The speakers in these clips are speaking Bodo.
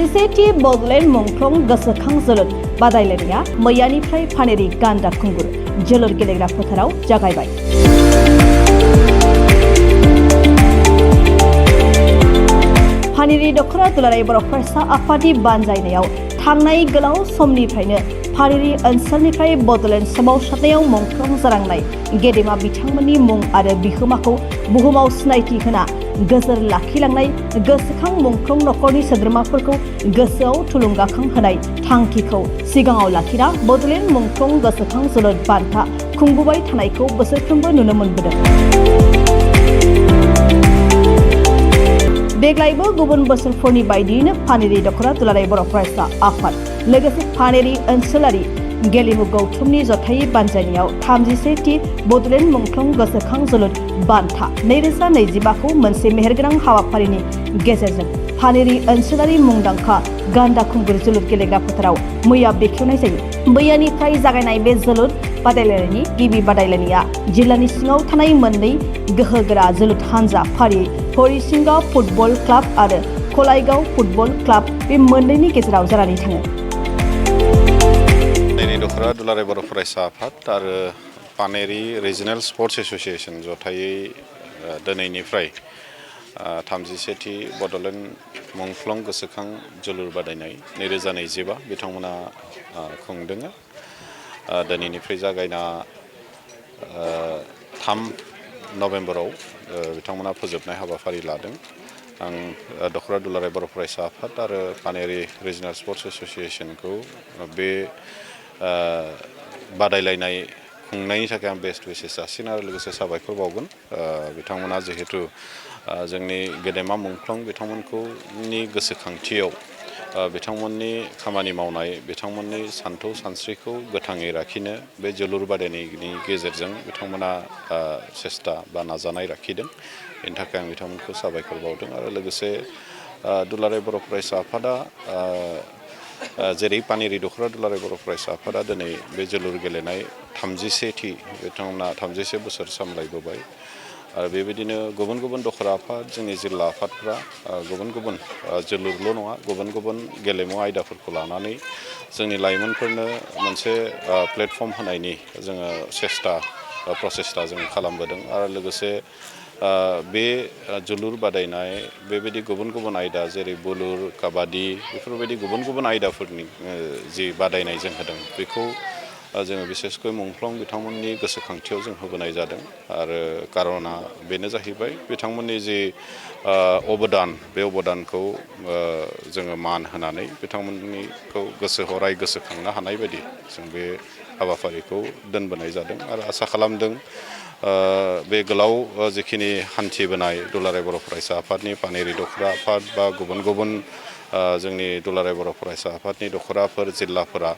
थामजिसेथि बड'लेण्ड मुंख्लं गोसोखां जोलुर बादायलायनाया मैयानिफ्राय फानेरि गान्दा खुंगुर जोलुर गेलेग्रा फोथाराव जागायबाय। फानेरि दख'रा दुलाराय बर' फरायसा आफादनि बानजायनायाव थांनाय गोलाव समनिफ्रायनो फानेरि ओनसोलनिफ्राय बड'लेण्ड सोमावसारनायाव मुंख्लं जालांनाय गेदेमा बिथांमोननि मुं आरो बिहोमाखौ बुहुमाव सिनायथि होना गोजोर लाखिलांनाय गोसोखां मुंख्लं नखरनि सोद्रोमाफोरखौ गोसोआव थुलुंगाखां होनाय थांखिखौ सिगाङाव लाखिना बड'लेण्ड मुंख्लं गोसोखां जोलुर बान्था खुंबोबाय थानायखौ बोसोरफ्रोमबो नुनो मोनबोदों। देग्लायबो गुबुन बोसोरफोरनि बायदियैनो फानेरि दख'रा दुलाराय बर' फरायसा आफाद लोगोसे फानेरि ओनसोलारि गेलेमु गौथुमनि जथायै बानजायनायाव 36थि बड'लेण्ड मुंख्लं गोसोखां जोलुर बान्था 2025खौ मोनसे मेहेरगोनां हाबाफारिनि गेजेरजों फानेरि ओनसोलारि मुंदांखा गान्दा खुंगुर जोलुर गेलेग्रा फोथाराव मैया बेखेवनाय जायो। मैयानिफ्राय जागायनाय बे जोलुर बादायलायनायनि गिबि बादायलायनाया जिल्लानि सिङाव थानाय मोननै गोहोगोरा जोलुर हानजा फारियै हरिसिंगा फुटबल क्लाब आरो खलायगाव फुटबल क्लाब बे मोननैनि गेजेराव जानानै थाङो। फानेरि दख'रा दुलाराय बर' फरायसा आफाद आरो फानेरि रिजनेल स्पर्ट्स एस'सिएशन जथायै दिनैनिफ्राय 36थि बड'लेण्ड मुंख्लं गोसोखां जोलुर बादायनाय 2025 बिथांमोना खुंदों। दिनैनिफ्राय जागायना 3 नभेम्बराव बिथांमोना फोजोबनाय हाबाफारि लादों। आं दख'रा दुलाराय बर' फरायसा आफाद आरो फानेरि रिजनेल स्पर्ट्स एस'सिएशनखौ बे बादायलायनाय खुंनायनि थाखाय आं बेस्ट विशेस जासिगोन आरो लोगोसे साबायखर बावगोन। बिथांमोना जिहेतु जोंनि गेदेमा मुंख्लं बिथांमोनखौनि गोसोखांथियाव बिथांमोननि खामानि मावनाय बिथांमोननि सानथौ सानस्रिखौ गोथाङै लाखिनो बे जोलुर बादायनायनि गेजेरजों बिथांमोना सेस्था बा नाजानाय लाखिदों। बेनि थाखाय आं बिथांमोनखौ साबायखर बावदों आरो लोगोसे दुलाराय बर' फरायसा आफादा जेरै फानेरि दख'रा दुलाराय बर' फरायसा आफादा दिनै बे जोलुर गेलेनाय 36थि बिथांमोना 36 बोसोर सामलायबोबाय आरो बेबायदिनो गुबुन गुबुन दख'रा आफाद जोंनि जिल्ला आफादफ्रा गुबुन गुबुन जोलुरल' नङा गुबुन गुबुन गेलेमु आयदाफोरखौ लानानै जोंनि लाइमोनफोरनो मोनसे प्लेटफर्म होनायनि जोङो सेस्था प्रसेस्टा जों खालामबोदों आरो लोगोसे बे जोलुर बादायनाय बेबायदि गुबुन गुबुन आयदा जेरै बुलुर काबादि बेफोरबायदि गुबुन गुबुन आयदाफोरनि जि बादायनाय जों होदों बेखौ जोङो बिसेसकै मुंख्लं बिथांमोननि गोसोखांथियाव जों होबोनाय जादों आरो कारना बेनो जाहैबाय बिथांमोननि जि अबदान बे अबदानखौ जोङो मान होनानै बिथांमोननिखौ अराय गोसोखांनो हानाय बायदि जों बे हाबाफारिखौ दोनबोनाय जादों आरो आसा खालामदों बे गोलाव जिखिनि हान्थिबोनाय दुलाराय बर' फरायसा आफादनि फानेरि दख'रा आफाद बा गुबुन गुबुन जोंनि दुलाराय बर' फरायसा आफादनि दख'राफोर जिल्लाफोरा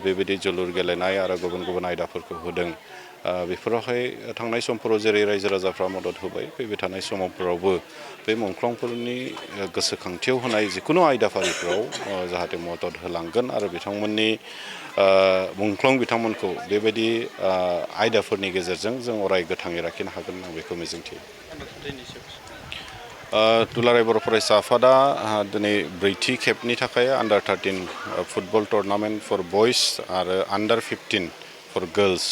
बेबायदि जोलुर गेलेनाय आरो गुबुन गुबुन आयदाफोरखौ होदों। बेफोरावहाय थांनाय समफोराव जेरै रायजो राजाफ्रा मदद होबाय फैबाय थानाय समफोरावबो बे मुंख्लंफोरनि गोसोखांथियाव होनाय जिखुनु आयदाफारिफोराव जाहाथे मदद होलांगोन आरो बिथांमोननि मुंख्लं बिथांमोनखौ बेबायदि आयदाफोरनि गेजेरजों जों अराय गोथाङै लाखिनो हागोन आं बेखौ मिजिंथियो। दुलाराय बर' फरायसा आफादा दिनै ब्रैथि खेबनि थाखाय आन्डार 13 फुटबल टुर्नामेन्ट फर बयस आरो आन्डार 15 फर गार्लस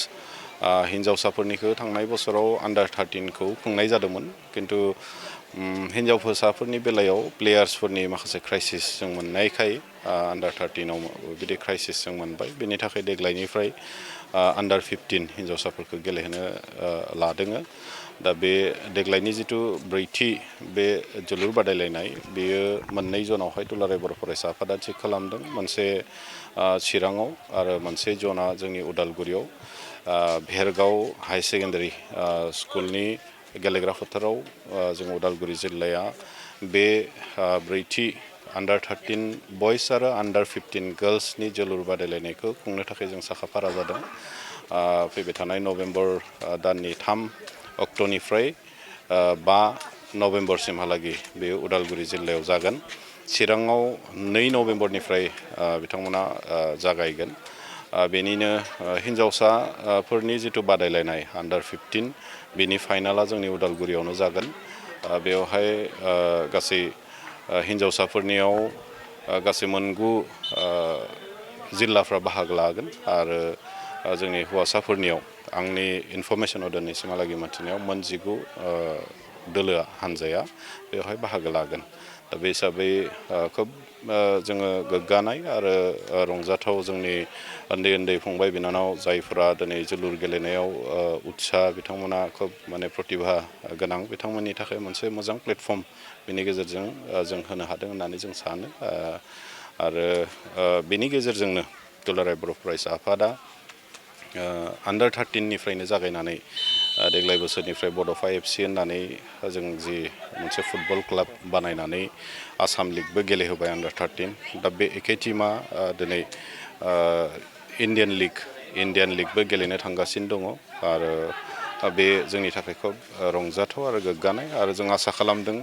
हिन्जावसाफोरनिखौ थांनाय बोसोराव आन्डार 13खौ खुंनाय जादोंमोन खिन्थु हिन्जावसाफोरनि बेलायाव प्लेयार्सफोरनि माखासे क्राइसिस जों मोननायखाय आन्डार 13आव बिदि क्राइसिस जों मोनबाय बेनि थाखाय देग्लायनिफ्राय आन्डार 15 हिन्जावसाफोरखौ गेलेहोनो लादों। दा बे देग्लायनि जिथु ब्रैथि बे जोलुर बादायलायनाय बेयो मोननै जनावहाय दुलाराय बर' फरायसा आफादा थिग खालामदों मोनसे चिराङाव आरो मोनसे जना जोंनि उदालगुरियाव भेरगाव हाई सेकेन्डारि स्कुलनि गेलेग्रा फोथाराव जों उदालगुरि जिल्लाया बे ब्रैथि आन्डार 13 बयस आरो आन्डार 15 गार्लसनि जोलुर बादायलायनायखौ खुंनो थाखाय जों साखाफारा जादों। फैबाय थानाय नभेम्बर दाननि 3 अक्ट'निफ्राय 5 नभेम्बरसिमहालागै बे उदालगुरि जिल्लायाव जागोन। चिराङाव 2 नभेम्बरनिफ्राय बिथांमोना जागायगोन। बेनिनो हिन्जावसाफोरनि जिथु बादायलायनाय आन्डार 15 बेनि फाइनाला जोंनि उदालगुरियावनो जागोन। बेवहाय गासै हिन्जावसाफोरनियाव गासै मोनगु जिल्लाफ्रा बाहागो लागोन आरो जोंनि हौवासाफोरनियाव आंनि इनफरमेसनाव दिनैसिमहालागै मिथिनायाव मोनजिगु दोलोआ हानजाया बेवहाय बाहागो लागोन दा बे हिसाबै खोब जोङो गोग्गानाय आरो रंजाथाव जोंनि उन्दै उन्दै फंबाय बिनानाव जायफोरा दिनै जोलुर गेलेनायाव उत्साह बिथांमोना खोब माने प्रतिभा गोनां बिथांमोननि थाखाय मोनसे मोजां प्लेटफर्म बेनि गेजेरजों जों होनो हादों होननानै जों सानो आरो बेनि गेजेरजोंनो दुलाराय बर' फरायसा आफादा आन्डार 13निफ्रायनो जागायनानै देग्लाय बोसोरनिफ्राय बड'फा FC होननानै जों जि मोनसे फुटबल क्लाब बानायनानै आसाम लिगबो गेलेहोबाय आन्डार 13 दा बे एखे टीमा दिनै इन्डियान लिगबो गेलेनो थांगासिनो दङ आरो बे जोंनि थाखाय खोब रंजाथाव आरो गोग्गानाय आरो जों आसा खालामदों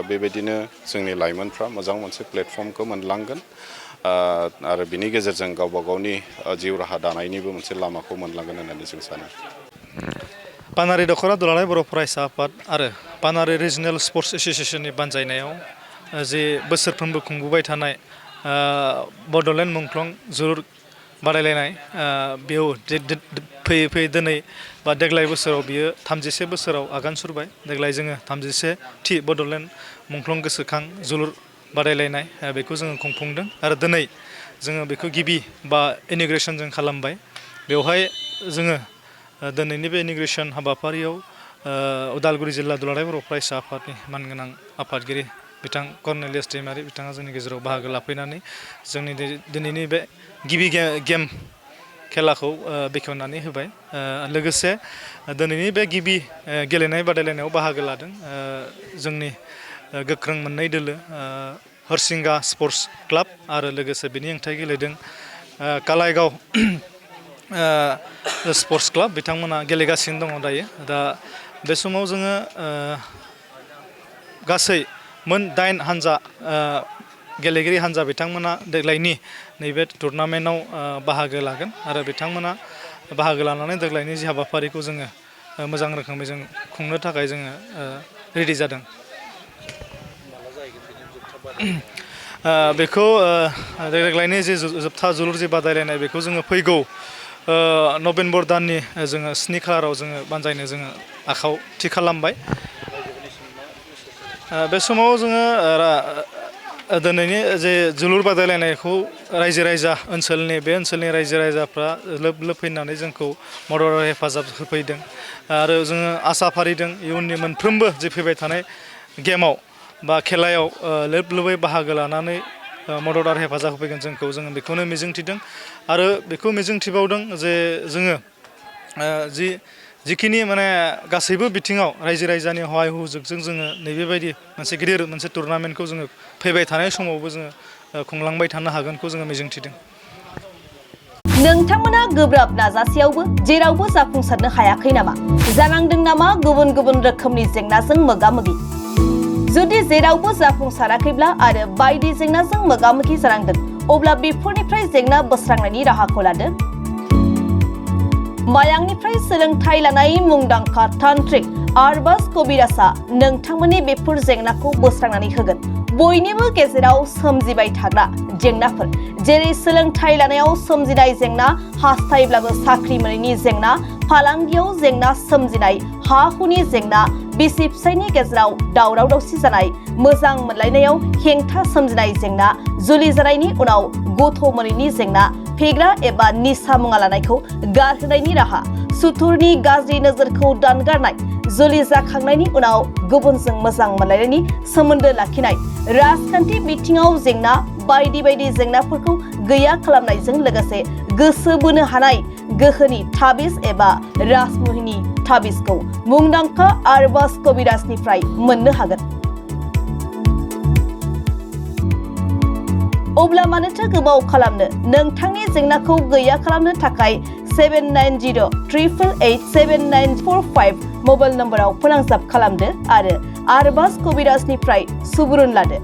बेबायदिनो जोंनि लाइमोनफ्रा मोजां मोनसे प्लेटफर्मखौ मोनलांगोन आरो बिनि गेजेरजों गावबा गावनि जिउ राहा दानायनिबो मोनसे लामाखौ मोनलांगोन होननानै जों सानो पानारि दख'रा दुलाराय बर' फरायसा आफाद आरो पानारि रिजनेल स्पर्ट्स एस'सियेसननि बानजायनायाव जे बोसोरफ्रोमबो खुंबोबाय थानाय बड'लेण्ड मुंख्लं जोलुर बादायलायनाय बेयाव फैयै फैयै दिनै बा देग्लाय बोसोराव बियो 31 बोसोराव आगान सुरबाय देग्लाय जोङो 31थि बड'लेण्ड मुंख्लं गोसोखां जोलुर बादायलायनाय बेखौ जोङो खुंफुंदों आरो दिनै जोङो बेखौ गिबि बा इन'ग्रेसन जों खालामबाय बेवहाय जोङो दिनैनि बे इन'ग्रेसन हाबाफारियाव उदालगुरि जिल्ला दुलाराय बर' फरायसा आफादनि मानगोनां आफादगिरि बिथां कर्नेलियास दैमारि बिथाङा जोंनि गेजेराव बाहागो लाफैनानै जोंनि दिनैनि बे गिबि गेम खेलाखौ बेखेवनानै होबाय लोगोसे दिनैनि बे गिबि गेलेनाय बादायलायनायाव बाहागो लादों जोंनि गोख्रों मोननै दोलो हरसिंगा स्पर्ट्स क्लाब आरो लोगोसे बेनि हेंथायै गेलेदों कालाइगाव स्पर्ट्स क्लाब बिथांमोना गेलेगासिनो दङ दायो दा बे समाव जोङो गासै मोन 8 हानजा गेलेगिरि हानजा बिथांमोना देग्लायनि नैबे टुर्नामेन्टआव बाहागो लागोन आरो बिथांमोना बाहागो लानानै देग्लायनि जि हाबाफारिखौ जोङो मोजां रोखोमै जों खुंनो थाखाय जोङो रेडि जादों बेखौ देग्लायनि जे जोबथा जोलुर जि बादायलायनाय बेखौ जोङो फैगौ नभेम्बर दाननि जोङो 7 खालाराव जोङो बानजायनो जोङो आखायाव थि खालामबाय बे समाव जोङो दिनैनि जे जोलुर बादायलायनायखौ रायजो राजा ओनसोलनि रायजो राजाफ्रा लोब लोब फैनानै जोंखौ मदद आरो हेफाजाब होफैदों आरो जोङो आसा फारिदों इयुननि मोनफ्रोमबो जे फैबाय थानाय गेमाव बा खेलायाव लोब लोबै बाहागो लानानै मदद आरो हेफाजाब होफैगोन जोङो बेखौनो मिजिंथिदों आरो बेखौ मिजिंथिबावदों जे जोङो जिखिनि माने गासैबो बिथिङाव रायजो राजानि हहाय हुजुगजों जोङो नैबेबायदि मोनसे गिदिर मोनसे टुर्नामेन्टखौ जोङो फैबाय थानाय समावबो जोङो खुंलांबाय थानो हागोनखौ जोङो मिजिंथिदों नोंथांमोना गोब्राब नाजासेयावबो जेरावबो जाफुंसारनो हायाखै नामा जानांदों नामा गुबुन गुबुन रोखोमनि जेंनाजों मोगा-मोगि जुदि जेरावबो जाफुंसाराखैब्ला आरो बायदि जेंनाजों मोगा-मोगि जानांदों अब्ला बेफोरनिफ्राय जेंना बोस्रांनायनि राहाखौ लादो मायांनिफ्राय सोलोंथाइ लानाय मुंदांखा तान्त्रिक आरबाज कबिराजआ नोंथांमोननि बेफोर जेंनाखौ बोस्रांनानै होगोन बयनिबो गेजेराव सोमजिबाय थाग्रा जेंनाफोर जेरै सोलोंथाइ लानायाव सोमजिनाय जेंना हास्थायब्लाबो साख्रि मोनैनि जेंना फालांगियाव जेंना सोमजिनाय हा हुनि जेंना बिसि फिसायनि गेजेराव दावराव दावसि जानाय मोजां मोनलायनायाव हेंथा सोमजिनाय जेंना जुलि जानायनि उनाव गथ' मोनैनि जेंना फेग्रा एबा निसा मुवा लानायखौ गारहोनायनि राहा सुथुरनि गाज्रि नोजोरखौ दानगारनाय जुलि जाखांनायनि उनाव गुबुनजों मोजां मोनलायनायनि सोमोन्दो लाखिनाय राजखान्थि बिथिङाव जेंना बायदि बायदि जेंनाफोरखौ गैया खालामनायजों लोगोसे गोसो बोनो हानाय गोहोनि ताबिज एबा राजमुहिनि ताबिजखौ मुंदांखा आरबाज कबिराजनिफ्राय मोननो हागोन अब्ला मानोथो गोबाव खालामनो नोंथांनि जेंनाखौ गैया खालामनो थाखाय 7908887945 मबाइल नम्बराव फोनांजाब खालामदो आरो आरबाज कबिराजनिफ्राय सुबुरुन लादो